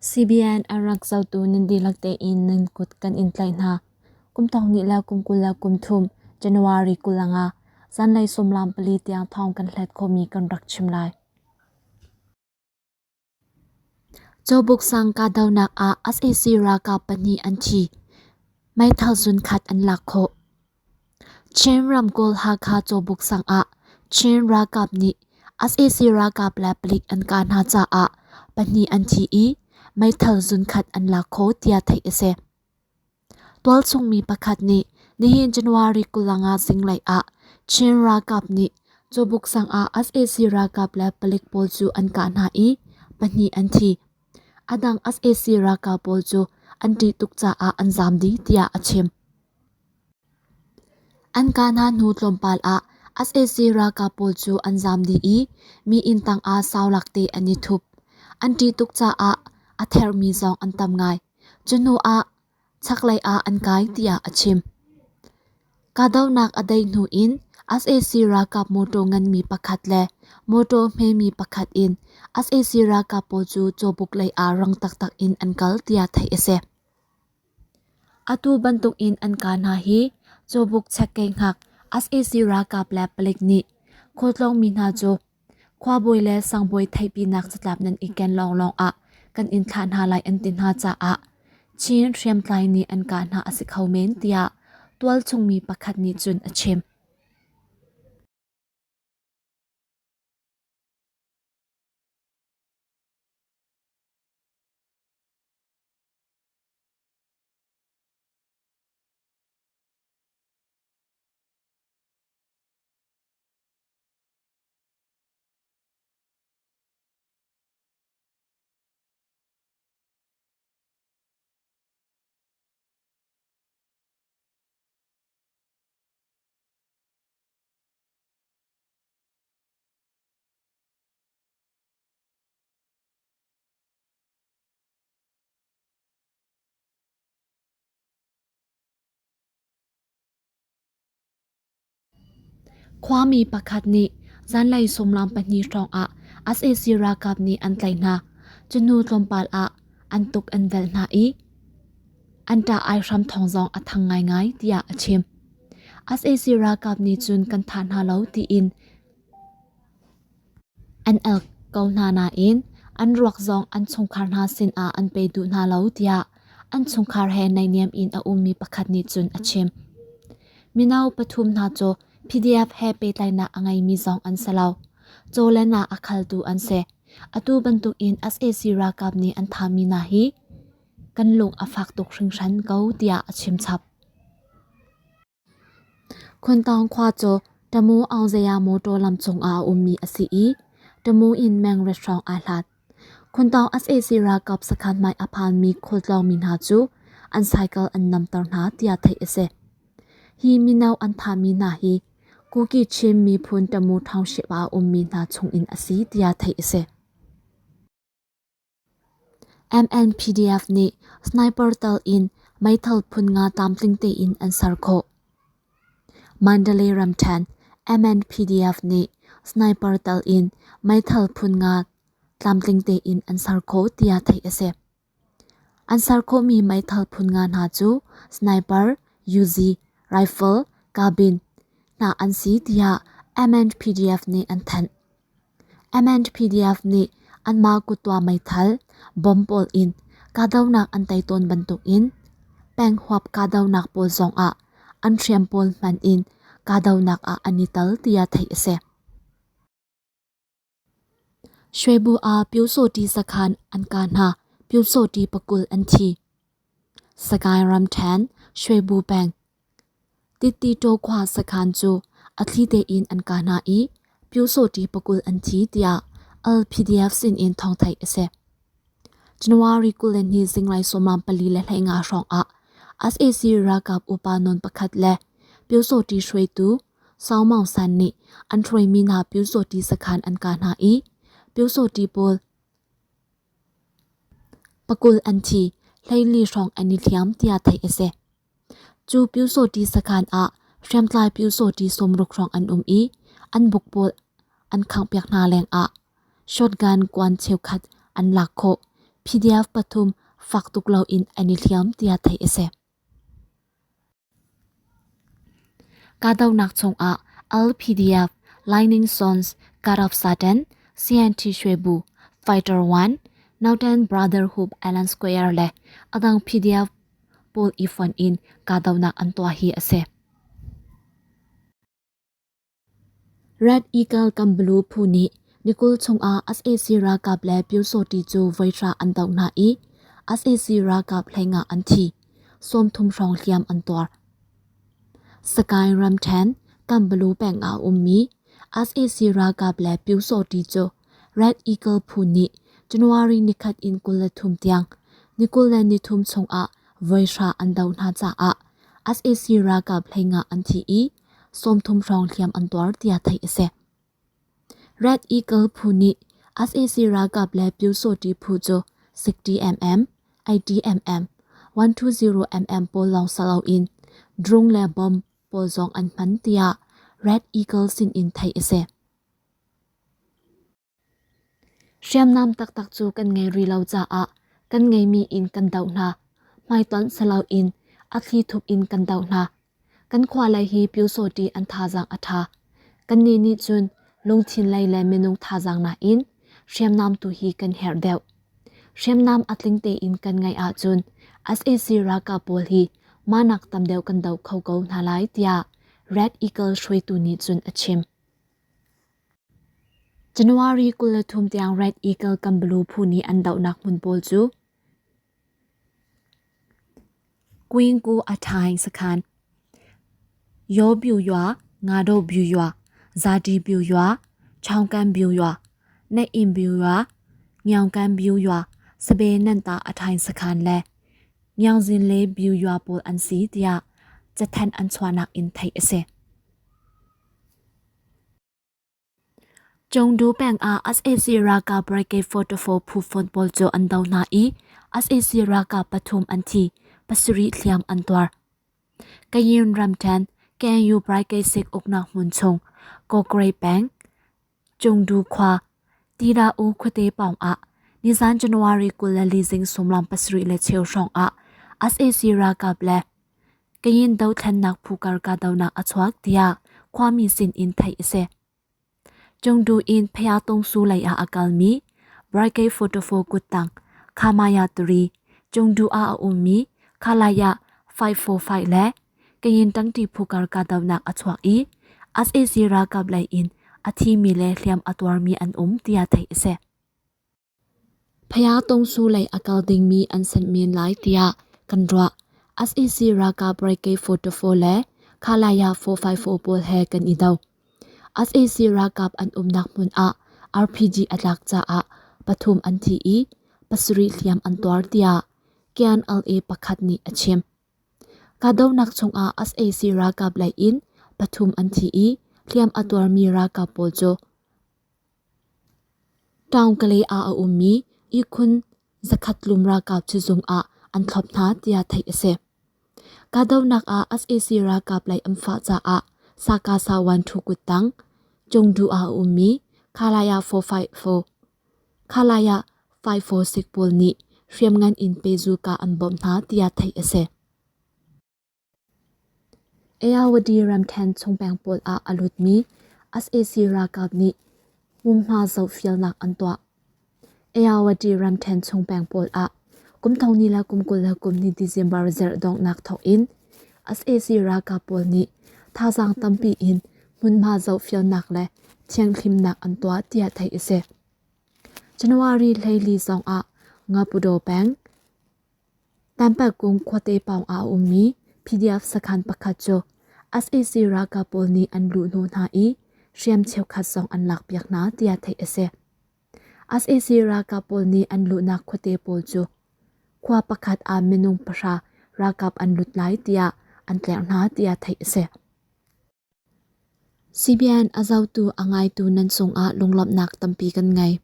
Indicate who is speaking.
Speaker 1: CBN a rak zohtu nan dihlak tein nan kut kan in tlaih hna. Kum thong hnih le kum 20 le kum thum January 25 zanlei sawmlam pali tiang thawng kan hlet khawhmi kan rak chim lai. Cawbuk sang kahdohnak ah sac ralkap pahnih an thi. Meithal zunkhat an lak khawh. Chin ramkulh Hakha Cawbuk sang ah Chin ralkap nih sac ralkap le palik an kah hna caah pahnih an thi i meithal zunkhat an lak khawh tiah theih a si. Tualchung mi pakhat nih nihin January 25 zinglei ah Chin ralkap nih Cawbuk sang ah sac ralkap le palik pawl cu an kah hna i pahnih an thi. A dang sac ralkap pawl cu an ṭih tuk caah an zaam dih tiah a chim. An kah hna hnu tlawmpal ah sac ralkap pawl cu an zaam dih i mi inn tang ah sau lakte an i thup. An ṭih tuk caah a therhmi zong an tam ngai. Cu hnu ah chaklei ah an kai tiah a chim. Kahdohnak a daih hnu in sac ralkap mawṭaw nganmi pakhat le mawṭaw hmemi pakhat in sac ralkap pawl cu Cawbuk lei ah rang taktak in an kal tiah theih a si. Atu bantuk in an kah hna hi Cawbuk chekkei hngak sac ralkap le palik nih khualtlawng mi hna cu Khuabawi le sangbawi theihpinak catlap nan i ken lawnglawng ah kan in thlah hna lai an ti hna caah Chin hriamtlai nih an kah hna a si kho men tiah tualchung mi pakhat nih cun a chim. Khuami pakhat nih zanlei sawmlam pahnih hrawng ah sac ralkap nih an tlaih hna. Cu hnu tlawmpal ah an tuk an velh hna i an ṭah aihram thawng zong a thang ngaingai tiah a chim. Sac ralkap nih cun kan thah hna lo tiin an el ko hna nain an ruak zong an chungkhar hna sinah an pe duh hna lo tiah an chungkhar he naihniam in a ummi pakhat nih cun a chim. Mino pathum hna cu PDF he pehtlaihnak a ngeimi zong an si lo. Caw le na a khaltu an si. Atu bantukin sac ralkap nih an thahmi hna hi kan lung a fak tuk hringhran ko tiah a chim chap. Khuantawng khua cu Tamu Aungzaya mawṭaw lam cungah a ummi a si i Tamu in mengret hrawng aa hlat. Khuantawng sac ralkap sakhan hmai a phanmi khualtlawngmi hna cu an cycle an namter hna tiah theih a si. Hi mino an thahmi hna hi Kuki Chin miphun Tamu Township ah a ummi hna chungin a si tiah theih a si. MNPDF nih sniper tal in meithal phun nga tlamtling tein an ser khawh. Mandalay ramṭhen MNPDF nih sniper tal in meithal phun nga tlamtling tein an ser khawh tiah theih a si. An ser khawhmi meithal phun nga hna cu sniper, Uzi, rifle, carbine hna an si tiah MNPDF nih an thanh. MNPDF nih anmah kuttuah meithal, bomb pawl in kahdohnak an tei tawn bantukin peng huap kahdohnak pawl zongah an hriam pawl hman in kahdohnak ah an i tel tiah theih a si. Shwebu ah Pyusawhti sakhan an kah hna. Pyusawhti pakul an thi. Sagaing ramṭhen Shwebu peng Tittitaw khua sakhan cu a thli tein an kah hna i Pyusawhti pakul an thi tiah LPDF sinin thawng theih a si. January 22 zinglei sawmlam pali le hleinga hrawng ah sac ralkap upa nawn pakhat le Pyusawhti hruaitu Sao Maung San nih an hruaimi hna Pyusawhti sakhan an kah hna i Pyusawhti pawl pakul an thi, hleili hrawng an i hliam tiah theih a si. Cu Pyusawhti sakhan ah hriamtlai Pyusawhti sawmruk hrawng an um i an buk pawl an khanghpiak hna lengah shotgun kuan cheukhat an lak khawh. PDF pathum fak tuk loin an i hliam tiah theih a si. Kahdohnak chungah LPDF, Lightning Sons, God of Satan, CNT Shwebu, Fighter One, Northern Brotherhood Island Square le adang PDF pawl i fonh in kahdohnak an tuah hi a si. Red Eagle Kamblu phu nih ni 20 chungah sac ralkap le Pyusawhti cu voihra an doh hna i sac ralkap 15 an thi, 30 hrawng hliam an tuar. Sagaing ramṭhen Kamblu peng ah a ummi sac ralkap le Pyusawhti cu Red Eagle phu nih January nikhat in 23 tiang ni 23 chungah voihra an doh hna caah sac ralkap 15 an thi i 30 hrawng hliam an tuar tiah theih a si. Red Eagle phu nih sac ralkap le Pyusawhti phu cu 60mm, 80mm, 120mm pawl lawng si loin drone le bomb pawl zong an hman tiah Red Eagle sinin theih a si. Hriamnam taktak cu kan ngei rih lo caah kan ngeimi in kan doh hna. Hmaitonh si loin a thlithup in kan doh hna. Kan khua lei hi Pyusawhti an thazaang a ṭha. Kannih nih cun lungthin lei le minung thazaang nain hriamnam tu hi kan herh deuh. Hriamnam a tling tein kan ngeih ahcun sac ralkap pawl hi mahnak tam deuh kan doh kho ko hna lai tiah Red Eagle hruaitu nih cun a chim. January 23 tiang Red Eagle Kambalu phu nih an dohnak hmun pawl cu Queenku Athaing sakhan, Yaw Byu Ywa, Ngado Byu Ywa, Zati Byu Ywa, Chaungkan Byu Ywa, Nain Byu Ywa, Nyaungkan Byu Ywa, Sabe Nanta Athaing sakhan le Nyaungzin le Byu Ywa pawl an si tiah cathanh an chuahnak in theih a si. Chengdu peng ah sac ralkap Brigade 44 phu fonh pawl cu an do hna i sac ralkap pathum an thi, pasarih hliam an tuar. Kayin ramṭhen KNU Brigade 6 uknak hmun chung Kawkray peng, Chengdu khua, Tida-u khuate pawng ah nizan January 24 zing sumlam 7:15 hrawng ah sac ralkap le Kayin dothlennak phu kar kahdohnak a chuak tiah khuami sinin theih a si. Chengdu in Phayatungsu lei ah a kalmi Brigade 44 kuttang Khamaya 3, Chengdu ah a ummi Khalaya 545 le Kayin tangṭi phu kar kahdohnak a chuak i sac ralkap lei in a thimi le hliam a tuarmi an um tiah theih a si. Phayatungsu lei a kal dingmi an sanh men lai tiah kan ruah. Sac ralkap Brigade 44 le Khalaya 454 pawl he kan i do. Sac ralkap an umnak hmun ah RPG a tlak caah pathum an thi i pasarih hliam an tuar tiah KNLA pakhat nih a chim. Kahdohnak chungah sac ralkap lei in pathum an thi i hliam a tuarmi ralkap pawl cu Taungkalay ah a ummi ihkhun zakhat tlum ralkap sizung ah an thlop hna tiah theih a si. Kahdohnak ah sac ralkap lei an fah caah Sakasa Wan Thu kuttang Cungdu ah a ummi Khalaya 454 Khalaya 546 pawl nih hriamngan in pehzulka an bawmh hna tiah theih a si. Ayeyarwady ramṭhen chung peng pawl ah a lutmi sac ralkap nih hmunhma zohfialnak an tuah. Ayeyarwady ramṭhen chung peng pawl ah kum thong le kum 22 December zarh donghnak thawk in sac ralkap pawl nih thazaang tampi in hmunhma zohfialnak le thianghlimnak an tuah tiah theih a si. January 14 zong ah Ngapudaw peng, Tampakung khuate pawng ah a ummi PDF sakhan pakhat cu sac ralkap pawl nih an luhhnawh hna i hriam cheukhat zong an lakpiak hna tiah theih a si. Sac ralkap pawl nih an luhnak khuate pawl cu khua pakhat ah minung pahra ralkap an lut lai tiah an tlerh hna tiah theih a si. CBN a zohtu a ngaitu nan cungah lunglawmhnak tampi kan ngei.